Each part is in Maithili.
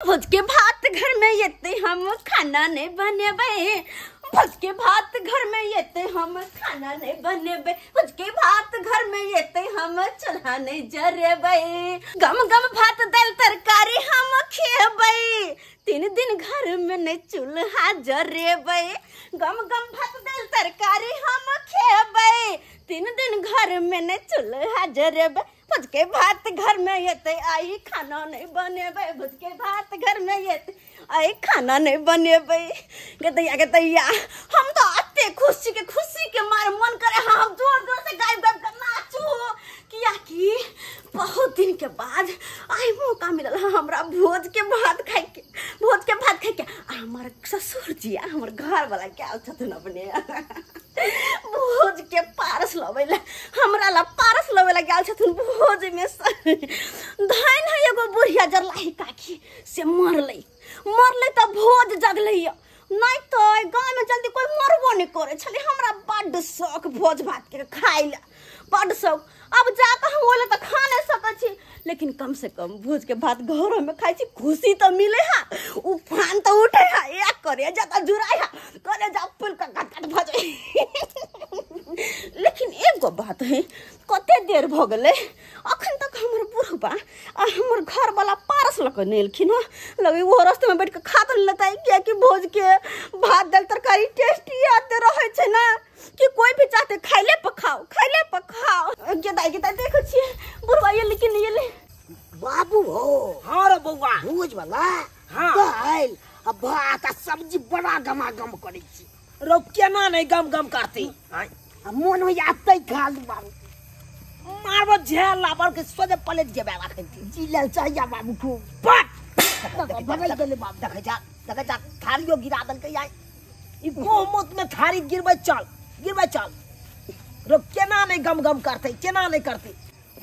भोज के भात घर में एते हम खाना नहीं बनेबै, भोज के भात घर में एते हम खाना नहीं बनेबै, भोज के भात घर में एते हम चूल्हा नहीं जरेबै, गम गम भात दाल तरकारी हम खेबै, 3 दिन घर में नहीं चूल्हा जरेबै, गम गम भात दाल तरकारी हम खेबै, 3 दिन घर में नहीं चूल्हा जरेबै, भोज के भात घर में एते आई खाना नहीं बनेबै, भोज के भात घर में एते आई खाना नहीं बनेबै। गदैया गदैया हम तो अते खुशी के मारे मन करे हम जोर जोर से गायब गायब के नाचू, किया कि बहुत दिन के बाद आई मौका मिलल हमरा भोज के भात खाए के, भोज के भात खाए के। आ हमार ससुर जी आ हमर घर वाला के आयल छथिन अपने भोज के पारस लबै ला, हमरा ला पारस लबै ला गेल छथिन भोज में। धन है एगो बुढ़िया जरलाही काकी से मरलै, मरलै तऽ भोज जगलै, नहीं तो गाँव में जल्दी कोई मरबो नहीं करे छलै। हमरा बड्ड शौक भोज भात के खाइ ला, बड्ड शौक। अब जाके हम ओले तऽ खा नहीं सकै छी, लेकिन कम से कम भोज के भात घर में खाइ छी, खुशी तऽ मिले है, उफान तऽ उठे है, एक करे जा तऽ जुड़ाइ है, करे जा फूल के कट कट भऽ जाइ। लेकिन एगो बात है, कते देर भऽ गेलै अखन तक हमर बुढ़बा आ हमर घर वाला पारस लऽ कऽ नहि एलखिन हँ। लगे ओहो रास्ते में बैठ के खा तऽ लेतै, कियाकि भोज के भात दालि तरकारी टेस्टी आते रहै छै ना कि कोई भी चाहते खाइले पर खाओ, खाइले पर खाओ। गेदाइ गेदाइ देखै छियै बुढ़बा एलै कि नहि एलै। बाबू हो। हाँ रे बौआ। भोज वाला हाँ। दालि आ भात आ सब्जी बड़ा गमागम करै छी। रो केना नहि गम गम करतै? आ मोन होइया अतै खा लू बाबू। मारबो झेल लाबर के सोझे पलट जेबै अखन। जी लेल चाहिए बाबू खूब। पट भगै गेलै बाबू। देखै जा, देखै जा, थारियो गिरा देलकै आइ। ई गोमूत में थारी गिरबै चल, गिरबै चल। रो केना नहि गम गम करतै, केना नहि करतै?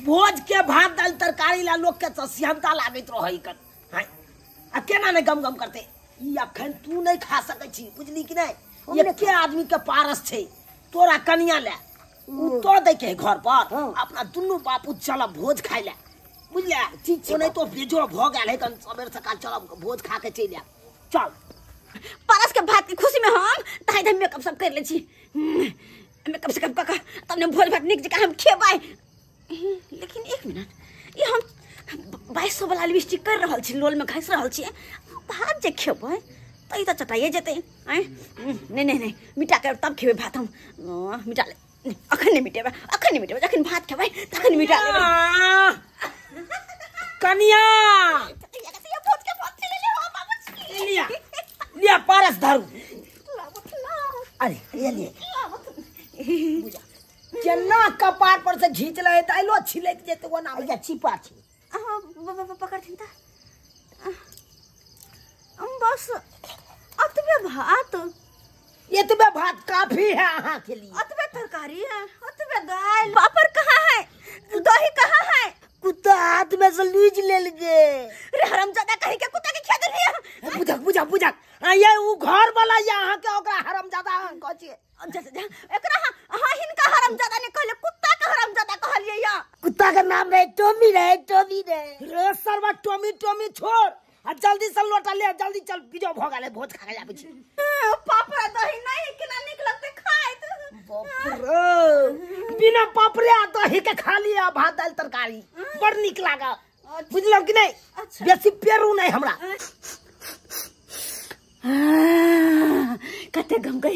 भोज के भात दालि तरकारी ला लोक के तऽ सिहन्ता लागैत रहै कन। हाय आ केना नहि गम गम करतै? ई अखन तू नहि खा सकै छी, बुझली कि नहि? एके आदमी के पारस छै, तोरा कनिया ले उ तो दै के घर पर, अपना दुनू बापू चलब भोज खाइ ले, बुझलियै? ठीक छै। नहि तो बेजोड़ भऽ गेल है कन, सबेर सकाल चलब भोज खा के चलि आयब। चल पारस के भात के खुशी में हम ताहि धम मेकअप सब कर ले छी, मेकअप से कऽ कऽ तब ने भोज भात नीक जकाँ हम खेबै। लेकिन एक मिनट, ई हम 2200 वाला लिपस्टिक कर रहल छी, लोल में घसि रहल छी, भात जे खेबै तऽ ई तऽ चटाइए जेतै। आँय नहि नहि नहि, मिटा के तब खेबै भात हम। मिटा ले, अखन नहि मिटेबै, अखन नहि मिटेबै, जखन भात खेबै तखन मिटा लेबै। कनिया भोज के भात चलि हो बाबूजी। लिया लिया पारस धरू। अरे ये लिए केना कपार पर से घींच ले दाइलो छिलक जेतै ओना। अच्छा छिपा छी। अहाँ पकड़थिन तऽ बस अतबे भात, एतबे भात काफी है अहाँ के लिए। अतबे तरकारी है, अतबे दाल, पापड़ कहाँ है, दही कहाँ है? कुत्ता हाथ में से लूज लेल गे। रे हरामजादा कहीं के कुत्ता के खा देलियै। बुझक बुझक बुझक, आ ये उ घर वाला या अहाँ के ओकरा हरामजादा अहाँ कहै छियै? जा जा एकरा अहाँ हिनका हरामजादा नहि कहलियै, कुत्ता के हरामजादा कहलियै। या कुत्ता के नाम रहे टॉमी, रहे टॉमी रहे। रे सरवा टॉमी टॉमी छोड़ आ जल्दी से लोटा ले, जल्दी चल, बीजो भऽ गेलै, भोज खा के आबै छी। पापड़ दही नहीं केना नीक लगतै खाइत। बाप रे, बिना पापड़े आ दही के खा लिया भात दालि तरकारी बड़ नीक लागल, बुझलहुँ कि नहि? बेसी पेरू नहि हमरा। कते गमकै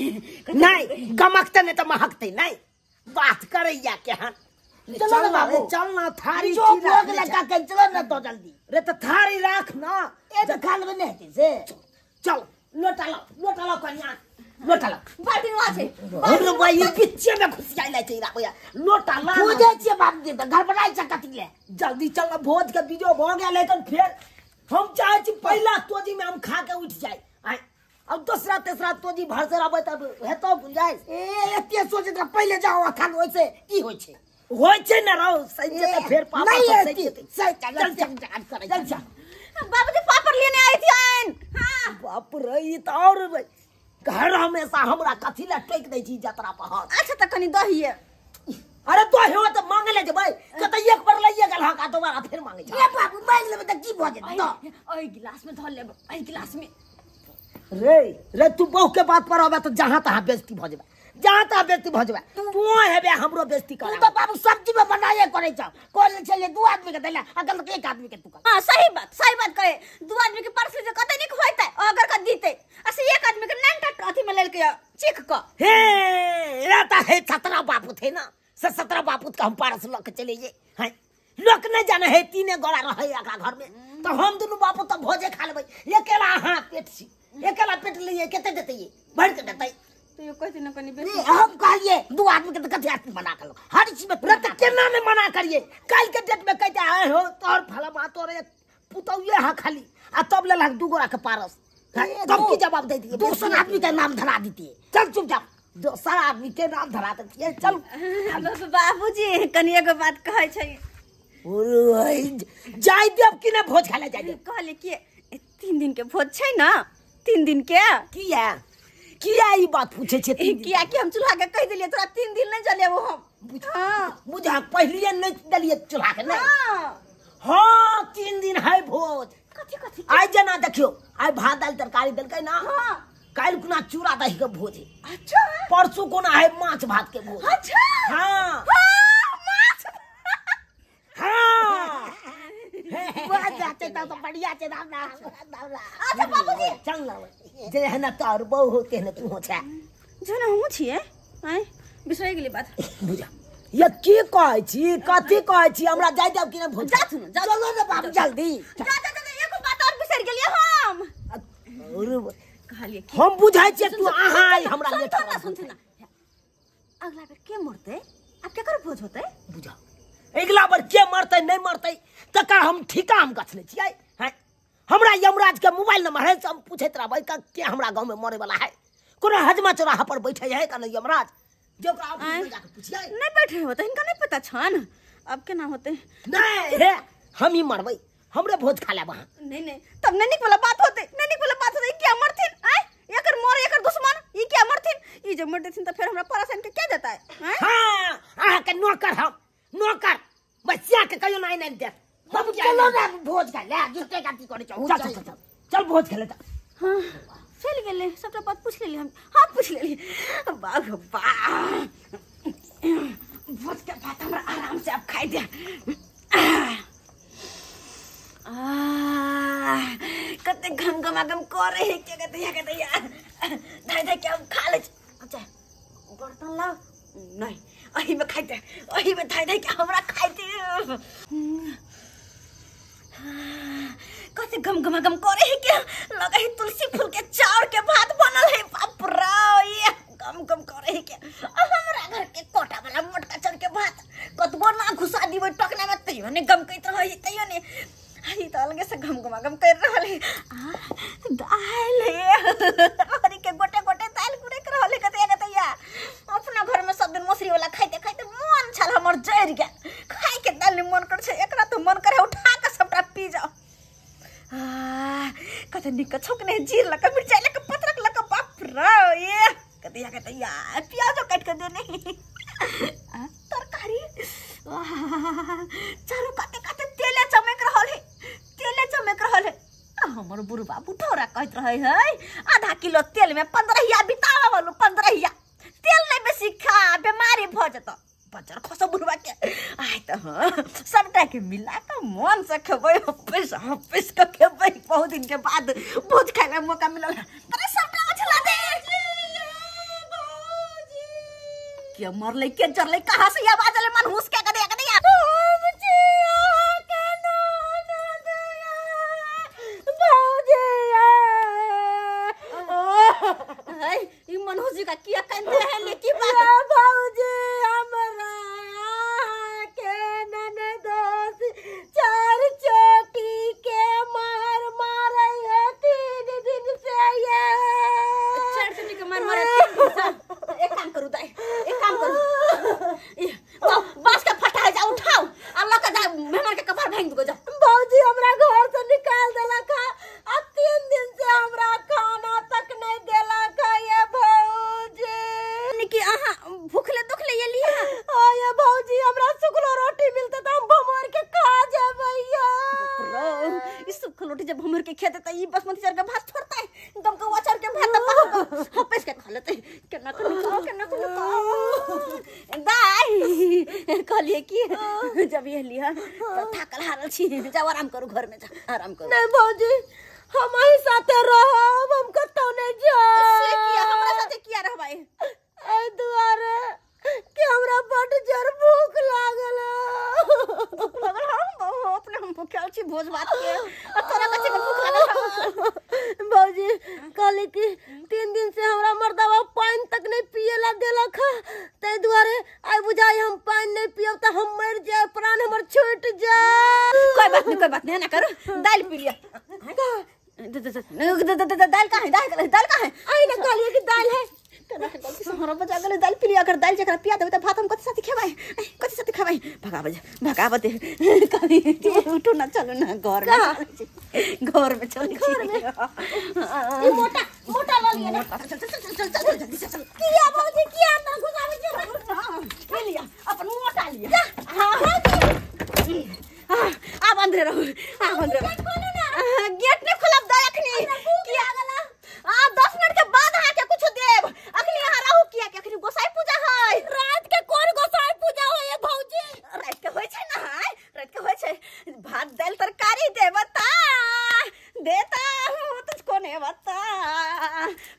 नहि, गमकतै नहि तऽ महकतै नहि, बात करैया केहन। चलो ना बाबू, चल ना, थारी जो भोग लगा के चलो ना तो जल्दी। रे तो थारी राख ना, ए तो खा लेबे नहीं हेतै से। चल लोटा लाओ, लोटा लाओ कनिया, लोटा लाओ। बाल्टी वहाँ छै। अरे भाई ई पीछे में घुसियाइ लै छै रा, लोटा ला। खोजै छियै बाबू के तऽ गड़बड़ाइ छै कथी ले। जल्दी चल ना, भोज के बीजो भऽ गेल है तन फेर हम चाहै छी पहिला तोजी में हम खा के उठ जाय, अब दूसरा तेसरा तोजी भर से रहबै तब हेतौ गुंजाइश। ए एते सोचै तऽ पहिले जाओ अखन, ओइसे की होइ छै? होइ छै ने रौ, सही जेतै फेर पापड़ नहीं सब सही जेतै। सही चल चल चल चल चल चल बाबूजी पापड़ लेने आए थे। हाँ बाप रे, ई तऽ और घर हमेशा हमरा कथी लए टोकि दै छी जतरा पर। अच्छा तऽ कनि दही। अरे तो हे त मांगे ले जेबै कत एक बार लइए गेल हक आ दोबारा फेर मांगे ए बाबू मांग लेबै त की भ जेतै? ओइ गिलास में धर लेब, ओइ गिलास में। रे रे तू बहू के बात पर आबे त जहां तहां बेइज्जती भ जेबै, जहां तहां बेइज्जती भ जेबै। तू हेबे हमरो बेइज्जती कर। तू त बाबू सब्जी में बनाए करै छ, कहले छलिए दू आदमी के देला, अगल के एक आदमी के तू। हां सही बात, सही बात कहे। दू आदमी के परस जे कते निक होइतै अगर क दीते, असे एक आदमी के नैन अथी में लेल के चीख क। हे ए त हे 17 बापू थे ना, से 17 बापू के हम पारस ल के चले जे हैं। लोक नहीं जाने है तीने गोरा रहे एकरा घर में, तो हम दुनू बापू त भोजे खा लेबै। अकेला हां पेट छी, अकेला पेट लिए कते देतै, भर के देतै। तो यो कहते न कनी बेसी। हम कहलिए दू आदमी के त कथि आदमी बना के लो, हर चीज में त केना ने मना करिए। काल के डेट में कहते आए हो तोर फलमा तोरे पुतौये हा खाली, आ तब लेलक दू गोरा के पारस, तब की जवाब दे दिए? दोसर आदमी के नाम धरा दीतिए। चल चुपचाप, दोसर आदमी के नाम धरा देतिए। चल बाबूजी कनी एगो बात कहै छै। जाय देब कि ना भोज खाले जाय देब? कहले कि 3 दिन के भोज छै ना, 3 दिन के। किया किया ई बात पूछे छै? किया कि हम चूल्हा के कह देलिए तोरा 3 दिन नहीं जलेबो हम। हां बुझा पहलिए नहीं देलिए चूल्हा के। नहीं हां 3 दिन है भोज। कथि कथि? आइ जना देखियो, आइ भात दाल तरकारी देलकै ना। हां काल्हि कोना चूड़ा दही के भोज है। अच्छा परसू कोना है माछ भात के भोज। अच्छा हां माछ। हां वाह जाते त बढ़िया छै दाम ना। अच्छा बाबूजी चल ना, जे है ना तोर बहु होते न तू हो छै। जना हमहु छियै आइ बिसरि गेली बात। बुझा ये की कहै छी, कथि कहै छी? हमरा जाय देब कि ना भोज? जा सुन, जा चलो ने बाबू जल्दी। जा जा जा, एगो बात और बिसरि गेलियै हम। और कहलिए हम बुझाय छियै तू अहाँ आई हमरा लेट। सुन ना, सुन ना, अगला बेर के मरतै आब केकर भोज होतै? बुझा अगला बार के मरतै नहीं मरतै तकर हम ठीका हम गछने छियै हैं। हमरा यमराज के मोबाइल नंबर है, हम पूछैत रहबै के हमरा गांव में मरे वाला है, कोनो हजमा चौराहा पर बैठे है का नहीं यमराज, जो ओकरा ऑफिस में जाके पूछियै। नहीं बैठे होतै, हिनका नहीं पता छन अब केना होतै। नहीं हे हम ही मरबै, हमरे भोज खा लेब अहाँ। नहीं नहीं तब नहीं निक वाला बात होतै, नहीं निक वाला बात होतै। क्या मरथिन आय एकर मर एकर दुश्मन ई क्या मरथिन? ई जे मर देथिन त फेर हमरा परासन के के देतै? हां अहाँ के नौकर, हम नौकर बच्चा के कहियो नहीं नहीं देत। बाबू चलो ना भोज खा ले, जुटे काटी करे चल चल चल चल भोज खा ले। हां चल गेलै, सबटा बात पूछ लेली हम। हां पूछ लेली बाबू बा, भोज के भात हमरा आराम से अब खाइ दे। कते घम गमागम करे है के कते या कते या धाई धाई के हम खा ले। अच्छा बर्तन लाओ, नहीं अही में खाइ दे, अही में धाई धाई के हमरा खाइ दे। कते गम गमागम करे है के लगे है तुलसी फूल के चाउर के भात बनल है। बाप रे ये गम गम करे है के। हमरा घर के कोटा वाला मोटका चाउर के भात कतबो ना घुसा दिबै टकना में तैयो ने गम कहैत रहै, तैयो ने ई त अलगे से घम गमागम कर रहल है। आ दाल है हरी के गोटे गोटे दाल कुड़क रहल है कते कते या। अपना घर में सब दिन मसरी वाला खाइते खाइते मन छल हमर जरि गेल, खाइ के दाल मन कर छै, एकरा तो मन करे उठा के सबटा पी जाओ। आ कते निक छौकने जीर लक मिरचाई लक पत्रक लक, बाप रे ये कते या कते या प्याजो काट के देने। आ तरकारी चारू काते काते तेले चमक रहल है, तेले चमक रहल है। हमर बुढ़बा बुढ़ौरा कहैत रहे है आधा किलो तेल में 15 बितावा बोलू, 15 तेल नहीं बेसी खा बीमारी भ जेतौ। बजर खसो बुढ़बा के आइ त हां सबटा के मिला के मन से खेबै, पैसा पैस के खेबै। बहुत दिन के बाद भोज खाइ ला मौका मिलल, अरे सबटा उछला दे। के मरलै के जरलै कहाँ से आवाज आले मनहूस के कदे कदे। ई मनहूस जी का किया कांदे है ने की बात? भौजी हमरा के ननदोस चार चोटी के मार मारै है 3 दिन से ये। चार चोटी के मार मारे 3 दिन से? एक काम करू दाई, एक काम करू, बांस के फटा जा उठाओ आ लक जा मेहमान के कपार भांग दो जा। भौजी हमरा घर से निकाल देलक आ 3 दिन से हमरा खाना तक नहीं देलक ये भौजी। कि अहाँ भूखले दुखले बासमती चाउर के भात छोड़तै गमकौआ चाउर के भात त पाहुन हम पैस के खा लेतै। केना के नुकाओ केना के नुकाओ। दाइ कहलिए कि जब ये लिया तो थाकल हारल छी, जाओ आराम करू घर में, जा आराम करू। नहीं भौजी हम ही साथे रहब, हम कतौ नहीं जाब। से किया हमरा साथे किया रहबै? एहि दुआरे कि हमरा बड जोर भूख लागल। भूख लागल? हम अपने हम भूखल छी भोज भात के आ तोरा कथी के भूख लागल? भौजी कहली कि 3 दिन से हमरा मर्दावा पानि तक नहीं पिएला देलक, ताहि दुआरे आइ बुझाइ हम पानि नहीं पियब त हम मर जाए, प्राण हमर छूट जाए। कोई बात नहीं कोई बात नहीं, ना करू दाल पी लिया। दाल कहाँ है? दाल दाल कहाँ है? आई ना कहलिए कि दाल है। गलती से हमरा बजा गेलै दाल पी लिया। अगर दाल जकरा पिया देबै त भात हम कथी साथे खेबै? कथी साथे खेबै? भगाबै भगाबै कभी उठू ना चलू ना घर में, घर में चल घर में। ई मोटा मोटा ल लिया ना। चल चल चल चल चल जल्दी से चल। किया भौजी किया अंदर घुसाबै छी? हां ले लिया अपन मोटा लिया। हां आब अंदर रहू, आब अंदर रहू। गेट नहीं खोलब दाइ अखनी। किया आ 10 मिनट के बाद अहाँ के कुछ देब। अखनी अहाँ रहू किया के अखनी गोसाई पूजा है। रात के कोन गोसाई पूजा होय भौजी? रात के होय छै ना, रात के होय छै। भात दाल तरकारी देवता देता हूँ तुझको ने बता,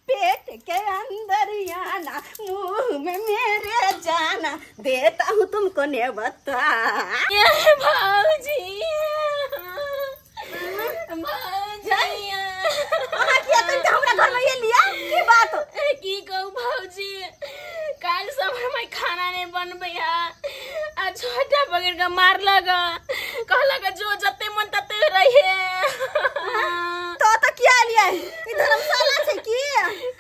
पेट के अंदर आना मुंह में मेरे जाना, देता हूँ तुमको ने बता। भौजी भौजी अहाँ किया कहिते हमरा घर में एलियै? की बात? की कहू भौजी, काल्हि सब हमर खाना नहीं बनबै है आ छोटा पकड़ के मारलक, कहलक जो जते मन तते रहे। तो त किया एलियै? ई धर्मशाला छै की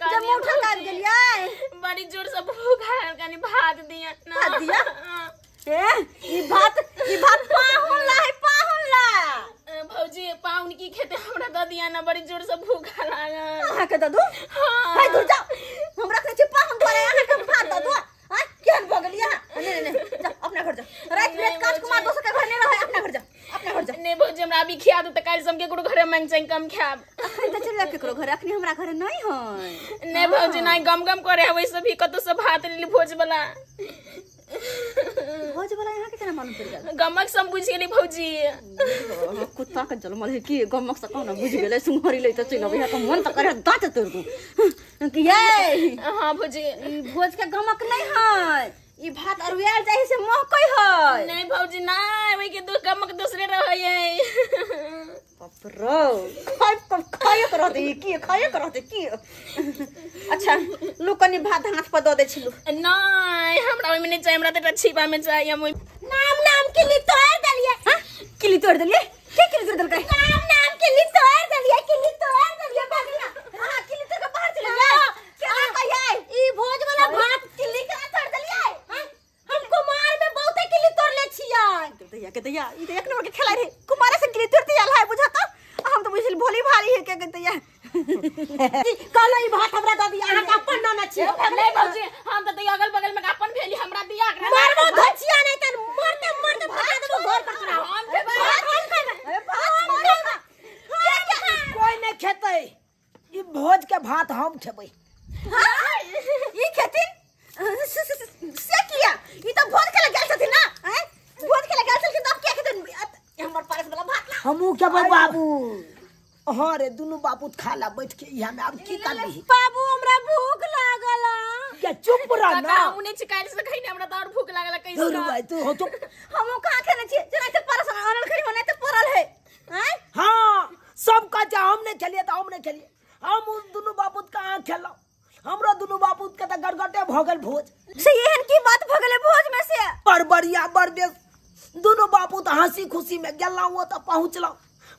जे मुंह ठका गेलियै? बड़ी जोर से भूख आयल, कनी भात दिया ना। भात दिया? ए ई भात पाहुन ला है, पाहुन ला। भौजी पाहुन की खेते हमरा दऽ दिया ना, बड़ी जोर से भूख लागल। अहाँ के दऽ दू? हां है दूर जाओ, हम रखने छी पाहुन द्वारे, अहाँ के भात दऽ दू? हां केहन भऽ गेलियै अहाँ? नहीं नहीं जाओ अपना घर जाओ। रात बिरात काज कुमार दोसर के घर नहीं रहै, अपना घर जाओ अपना घर जाओ। नहीं भौजी हमरा अभी खिया दू त काल्हि से हम केकरो घरे मांगि चांगि कम खायब। अखन त चलि जायब केकरो घर, अखनी हमरा घरे नहीं है। नहीं भौजी नहीं, गम गम करे है वैसे भी कतौ से भात लेली भोज वाला। भोज वाला यहाँ के केना मालूम पड़ि गेल? गमक से हम बुझि गेली भौजी। कुत्ता के जलमल है कि गमक से कहना बुझि गेलै, सुंघरी लै त चलि अबै त मन त करे दाँत तोड़ दू। कि यै हां भौजी ई भोज के गमक नहीं है, ई भात अरुआल जाइ से महकै है। नहीं भौजी नहीं, ओइ के दो गमक दूसरे रहै है। बाप रो खाय खाय के रहतै की, खाय के रहतै की? अच्छा लू कनी भात हाथ पर दऽ दै छी लू। नहीं हमरा ओइ में नहीं चाही, हमरा त एकटा छिपा में चाही। हम ओइ नाम नाम किल्ली तोड़ देलियै। हां किल्ली तोड़ देलियै? के किल्ली तोड़ देलकै? नाम नाम किल्ली तोड़ देलियै, किल्ली तोड़ देलियै भगना। हां किल्ली तोड़ के बाहर चलि गेलियै? केना कहियै ई भोज वाला भात किल्ली केना तोड़ देलियै? हम कुमार में बहुते किल्ली तोड़ले छियै। दैया के दैया ई त एक नंबर के खेला रे, कुमारे से किल्ली तोड़ते आयल है बुझाता। हम तो बुझल भोली भाली है के दैया। कहलो ई भात हमरा दऽ दिया, अहाँ के अपन नाना छी। नहीं भौजी हम त अगल बगल में अपन भेली, हमरा दिया मारबो धचिया नहीं त मरते मरते भगा देबो घर पर तोरा। हम खेबै, हम खेबै, हम खेबै। कोई नहीं खेतै ई भोज के भात, हम खेबै। हां ई खेथिन से किया? ई त भोज के गेल छथिन ना, हैं भोज के गेल छथिन तब किया खेथिन हमर पारस वाला भात? ला हमहू खेबै बाबू। हाँ रे दुनू बाबू खा ला बैठ के इहा में, अब की करबी बाबू? हमरा भूख लागल। के चुप रह ना। हम नहीं काल्हि से खैने, हमरा त और भूख लागल कैसे। दूर भाई तू हो चुप। हमहू कहाँ खेने छियै? जेना ते परस अनल खरी होने ते परल है। हैं हां सब कहै हम नहीं खेलिए त हम नहीं खेलिए। हम उन दुनू बाबू कहाँ खेलौ? हमरो दुनू बाबू के त गड़गटे भ गेल भोज से। एहन की बात भ गेलै भोज में से? बड़ बढ़िया बड़ बेस दुनू बाबू त हंसी खुशी में गेलौ, ओतऽ पहुँचलौ,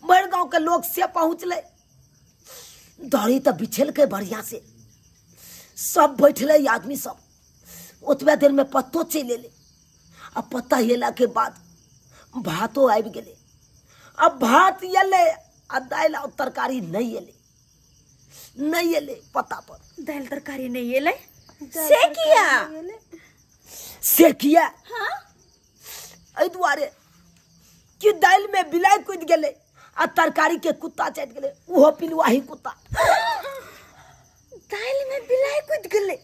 भरि गाँव के लोग से पहुँचलै, दरी त बिछेलकै बढ़िया से, सब बैठलै आदमी सब। ओतबे देर में पत्तो चलि एलै आ पत्ता एला के बाद भातो आबि गेलै। अब भात एलै आ दालि आ तरकारी नहीं एलै, नहीं एलै पत्ता पर। दालि तरकारी नहीं एलै से किया? से किया? हाँ एहि दुआरे कि दालि में बिलाइ कुदि गेलै आ तरकारी के कुत्ता चटि गेलै, ओहो पिलुआही कुत्ता। दालि में बिलाई कूद गेलै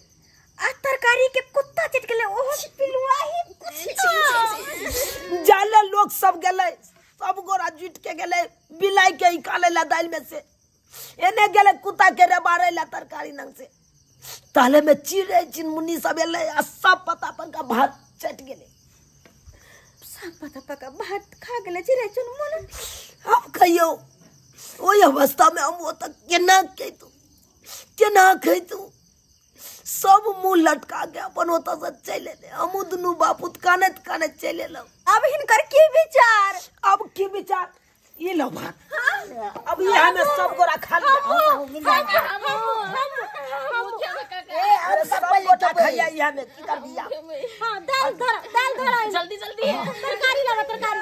आ तरकारी के कुत्ता चटि गेलै, ओहो पिलुआही कुत्ता। जाले लोग सब गेलै, सब गोरा जुट के गेलै बिलाई के निकाले ला दालि में से, एने गेलै कुत्ता के रे मारे ला तरकारी नंग से। ताले में चिड़ै चिनमुन्नी सब एलै आ सब पता पर का भात चटि गेलै। सब पता पर का भात खा गेलै चिड़ै चुनमुन। हम कहियो ओहि अवस्था में हम ओतऽ केना खैतु, केना खैतु? सब मुँह लटका के अपन ओतऽ से चलि एलै। हमहूँ दुनू बापूत कानैत कानैत चलि एलहुँ। अब हिनकर की विचार? अब की विचार, ई लो भात, अब इएह में सब गोरा खा लिअ। अरे सब गोटा खैया इएह में, की करबिया? हां, दाल धर, दाल धर, जल्दी जल्दी तरकारी लावा, तरकारी।